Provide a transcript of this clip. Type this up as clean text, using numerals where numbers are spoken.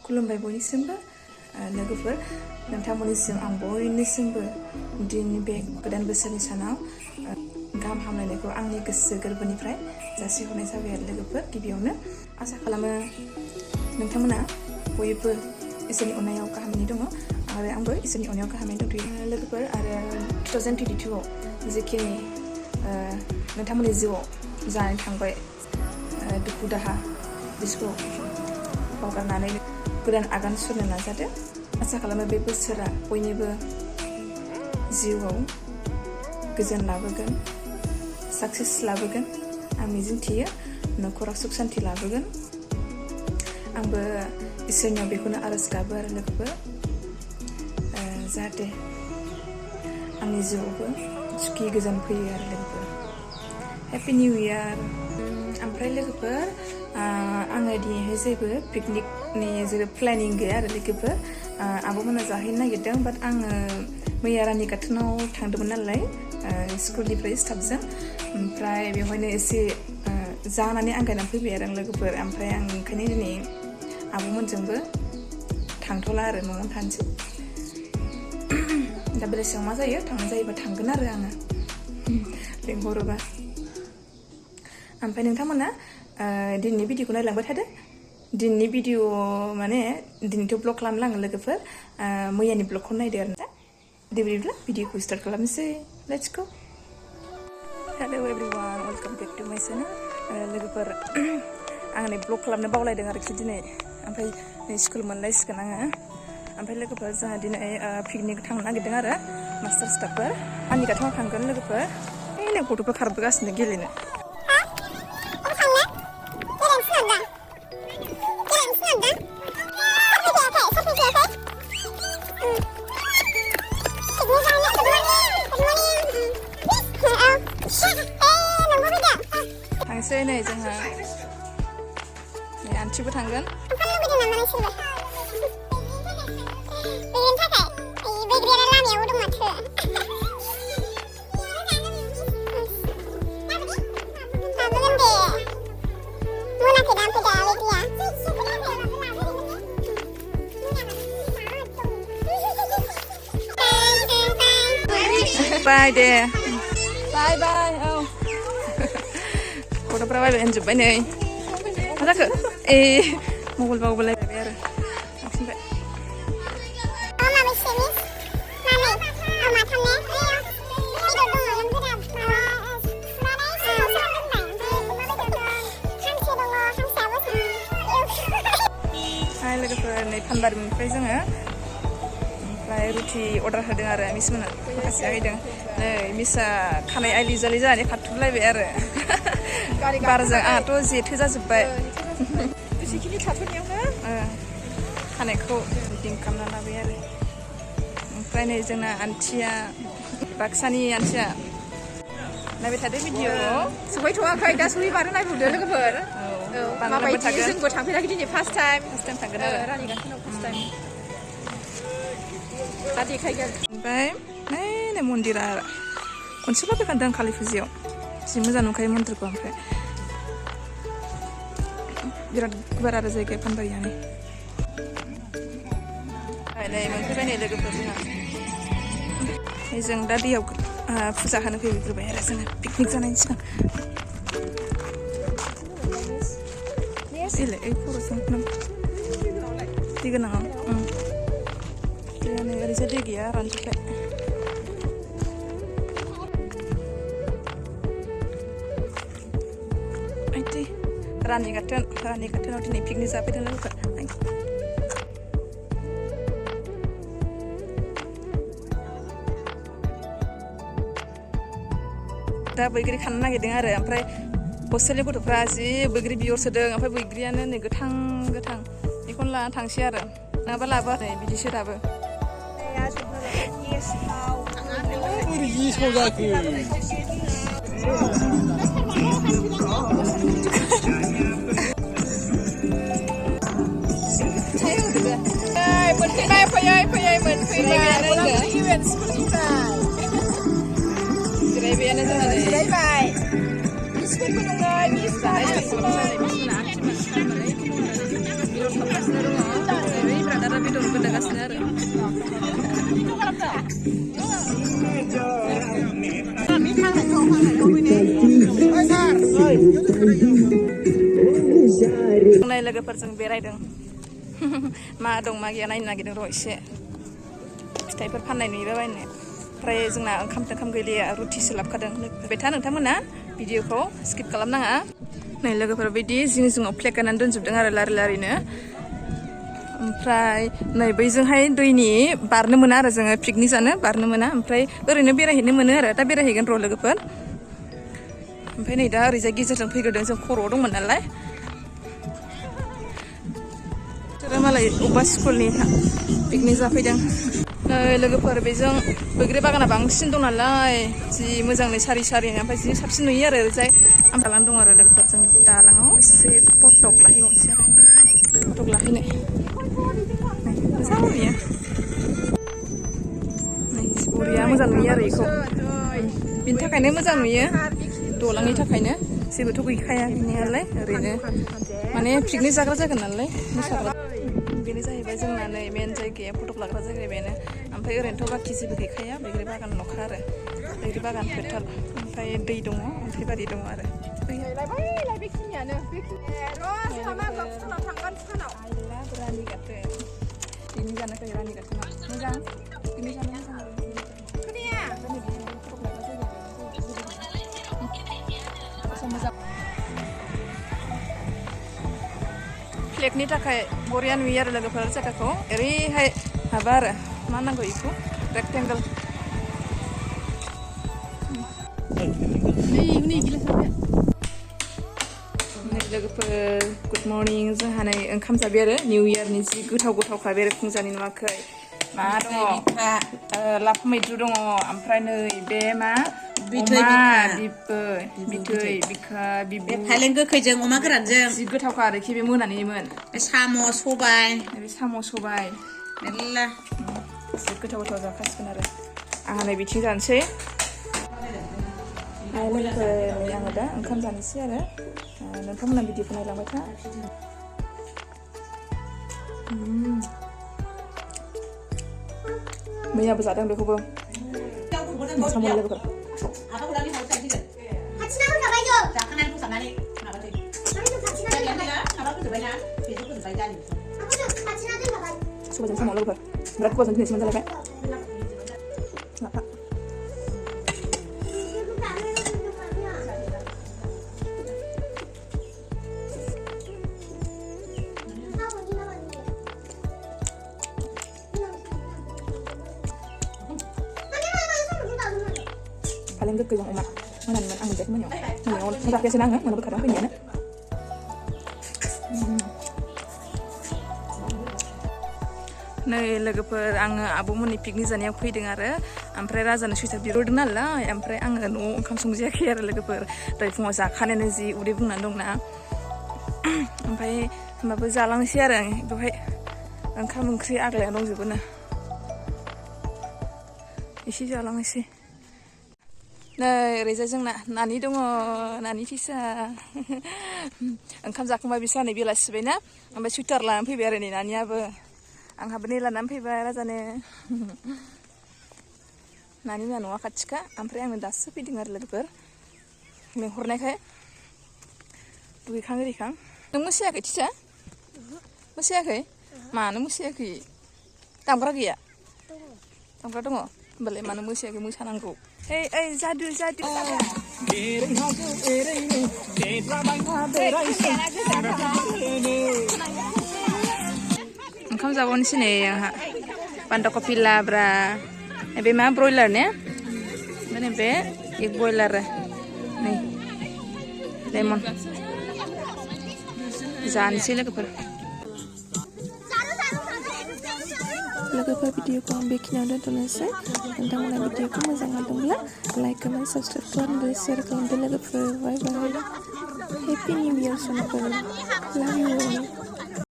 खुलुमबाय बयनिसिमबो लोगोफोर नोंथांमोननिसिम आं बयनिसिमबो दिनैनि बे गोदान बोसोरनि सानाव गाहाम हामलायनायखौ आंनि गोसो गोरबोनिफ्राय जासिहरनाय जाबाय आरो लोगोफोर गिबियावनो आसा खालामो नोंथांमोना बयबो इसोरनि अननायाव गाहामैनो दङ आरो आंबो इसोरनि अननायाव गाहामैनो दंथ'यो लोगोफोर आरो 2022आव जिखिनि नोंथांमोननि जिउआव जानानै थांबाय दुखु दाहा बिसोरखौ बावगारनानै गोदान आगान सुरनो नाजादो आसा खालामो बे बोसोरा बयनिबो जिउआव गोजोन लाबोगोन साक्सेस लाबोगोन आं मिजिंथियो न'खराव सुख सान्ति लाबोगोन आंबो इसोरनियाव बेखौनो आरज गाबो आरो लोगोफोर जाहाथे आंनि जिउआवबो सुखि गोजोन फैयो आरो लोगोफोर हेपि निउ इयार ओमफ्राय लोगोफोर आङो दिनैहाय जेबो पिकनिकनि जेबो प्लेनिं गैया आरो लोगोफोर आब'मोना जाहैनो नागिरदों बाट आङो मैया रानि गाथोनाव थांदोंमोन नालाय स्कुलनिफ्राय स्टाफजों ओमफ्राय बेवहायनो एसे जानानै आंगायनानै फैबाय आरो आं लोगोफोर ओमफ्राय आं ओंखायनो दिनै आब'मोनजोंबो थांथ'ला आरो न'आवनो थानोसै दा बेलासियाव मा जायो थांनाय जायोबा थांगोन आरो आङो लेंहरोबा ओमफ्राय नोंथांमोना दिनैनि भिडिअखौ नायलांबाय थादो दिनैनि भिडिअ माने दिनैथ' ब्लग खालामला आङो लोगोफोर मैयानि ब्लगखौ नायदो आरो ना दे बिदिब्ला भिडिअखौ स्टार्ट खालामनोसै let's go hello everyone welcome back to माय चेनेल लोगोफोर आं नै ब्लग खालामनो बावलायदों आरोखि दिनै ओमफ्राय नै स्कुल मोनलायसिगोन आङो ओमफ्राय लोगोफोर जोंहा दिनै पिकनिक थांनो नागिरदों आरो मास्टार स्टाफफोर आंनि गाथोनाव थांगोन लोगोफोर नै गथ'फोर खारबोगासिनो गेलेनो थांसै नै जोंहा नै आन्टिबो थांगोन बाय दे बाय बाय औ गथ'फ्रा बायबाय होनजोब्बाय नै मा जाखो मबाइल बावबोलायबाय आरो थांफिनबाय लोगोफोर नै फानबारिनिफ्राय जोङो ओमफ्राय रुटि अर्डार होदों आरो मिसमोना माखासेया हैदों नै मिसआ खानाय आइलि जालि जानानै खारथुबलायबाय आरो बारजों आंहाथ' जेथो जाजोब्बाय दसेखिनि थाथ'नायावनो खानायखौ रिदिं खालामना लाबाय आरो ओमफ्राय नै जोंना आन्टिया बाक्सानि आन्टिया नायबाय थादो भिडिअ सफैथ'वाखै दा सहैबानो नायबावदो लोगोफोर माबायदि जोंबो थांफेराखै दिनै फार्स्ट टाइम थांगोन आरो रानि गाथोनाव फार्स्ट टाइम दा देखायगोन ओमफ्राय नै मन्दिरा खनसेबा फैखादों कालि फुजायाव जि मोजां नुखायो मन्दिरखौ ओमफ्राय बिराद गुवार आरो जायगाया फानबारियानो नै मोनफैबाय नै लोगोफोर जोंहा जों दा दैयाव फुजा होनो फैग्रोबाय आरो जोङो पिकनिक जानायनि सिगां ओइ खर'जों दै गोनाङाव दैया नै ओरैजाय दै गैया रानजोब्बाय रानि गाथोनाव दिनै पिकनिक जाफैदों लोगोफोर दा बैग्रि खानो नागिरदों आरो ओमफ्राय हस्टेलनि गथ'फ्रा जि बैग्रि बिहरसोदों ओमफ्राय बैग्रियानो नै गोथां बेखौनो लाना थांसै आरो नङाबा लाबो नै बिदिसो दाबो मोनफैबाय फैयै मोनफैबाय जिरायबायानो जोंहा जिरायबाय मिसफोरबो दङ मिस जानाय लोगोफोरजों बेरायदों मा दं मा गैया नायनो नागिरदों र' एसे फिथाइफोर फाननाय नुयोबा बायनो ओमफ्राय जोंना ओंखाम गैलिया रुटिसो लाबोखादों फैबाय था नोंथांमोना भिडिअखौ स्किप खालामनाङा नै लोगोफोर बिदि जिङाव फ्लेग गायनानै दोनजोबदों आरो लारि लारिनो ओमफ्राय नै बैजोंहाय दैनि बारनो मोना आरो जोङो पिकनिक जानो बारनो मोना ओमफ्राय ओरैनो बेरायहैनो मोनो आरो दा बेरायहैगोन र' लोगोफोर ओमफ्राय नै दा ओरैजाय गेजेरजों फैग्रोदों जों खर'आव दंमोन नालाय बिसोरो मालाय अबेबा स्कुलनि पिकनिक जाफैदों नै लोगोफोर बेजों बैग्रि बागाना बांसिन दं नालाय जि मोजाङै सारि ओमफ्राय जि साबसिन नुयो आरो ओरैजाय दालां दं आरो लोगोफोर जों दालाङाव एसे फटक लाहैबावनोसै आरो फटक लाहैनो मोजां नुयो बरिया मोजां नुयो आरो बेखौ बिनि थाखायनो मोजां नुयो दलांनि थाखायनो जेबोथ' गैखाया गैनायालाय ओरैनो माने पिकनिक जाग्रा जागोन नालाय मोसाग्रा बेनो जाहैबाय जोंना नै मेन जायगाया फटक लाग्रा जायगाया बेनो ओमफ्राय ओरैनोथ' बाखि जेबो गैखाया बैग्रि बागान ल'खा आरो बैग्रि बागान फोथार ओमफ्राय दै दङ अन्थाइबारि दङ आरो पिकनिक जानो फैयो रानिगाथोनाव मोजां पिकनिक जानो मोजां फ्लेगनि थाखाय बरिया नुयो आरो लोगोफोर जायगाखौ ओरैहाय माबा आरो मा नांगौ बेखौ रेक्टेंगोल लोगोफोर गुड मर्निं जोंहा नै ओंखाम जाबाय आरो निउ इयारनि जि गोथावखा बे फुंजानि नुवाखै मा दङ लाफा मैद्रु दङ ओमफ्राय नै बे मा फालें गोखैजों अमा गोरानजों जि गोथावखा आरोखि बे मोनानिमोन साम' सबाय मेरला जि गोथाव जाखासिगोन आरो आंहा नै बिथिं जानोसै लोगोफोर आङो दा ओंखाम जानोसै आरो नोंथांमोना भिडिअखौ नायलांबाय था मैयाबो जादों बेखौबो साम' लोगोफोर सबायजों साम' लोगोफोर बिराद गोबावजों दिनैसो मोनजालायबाय लाफा paling gede yang emak mana nih angin jadi banyak mana orang nggak biasa nangis mana berkarang punya nih नै लोगोफोर आङो आब'मोननि पिकनिक जानायाव फैदों आरो ओमफ्राय राजानो सुइटार बिहरदों नालाय ओमफ्राय आङो न'आव ओंखाम संजायाखै आरो लोगोफोर दहाय फुङाव जाखानायानो जि उदै बुंनानै दंना ओमफ्राय होमबाबो जालांसै आरो बेवहाय ओंखाम ओंख्रि आग्लायना दंजोबो ना एसे जालांसै नै ओरैजाय जोंना नानि दङ नानि फिसा ओंखाम जाखांबाय बिसा नै बेलासिबायना ओमफ्राय सुइटार लानानै फैबाय आरो नै नानियाबो आंहाबो नै लानानै फैबाय राजानो नानि बिमा न'आ खाथिखा ओमफ्राय आङो दासो फैदों आरो लोगोफोर लेंहरनायखाय दुगैखां एरिखां नों मोसायाखै थिसा मोसायाखै मानो मोसायाखै दामग्रा गैया दामग्रा दङ होमबालाय मानो मोसायाखै मोसानांगौ ओइ जादु ओंखाम जाबावनोसै नै आंहा बान्दा कफि लाब्रा बे मा ब्रयलार ने ओमफ्राय बे एग ब्रयलार नै लेमन जानोसै लोगोफोर भिडिअखौ आं बेखिनियाव दोनथ'नोसै नोंथांमोना भिडिअखौ मोजां मोनदोंब्ला लाइक कमेन्ट साबस्क्राइब खालामदो शेयार खालामदो लोगोफोर बाय बाय हेपि निउ इयार समफोर लाभ इउ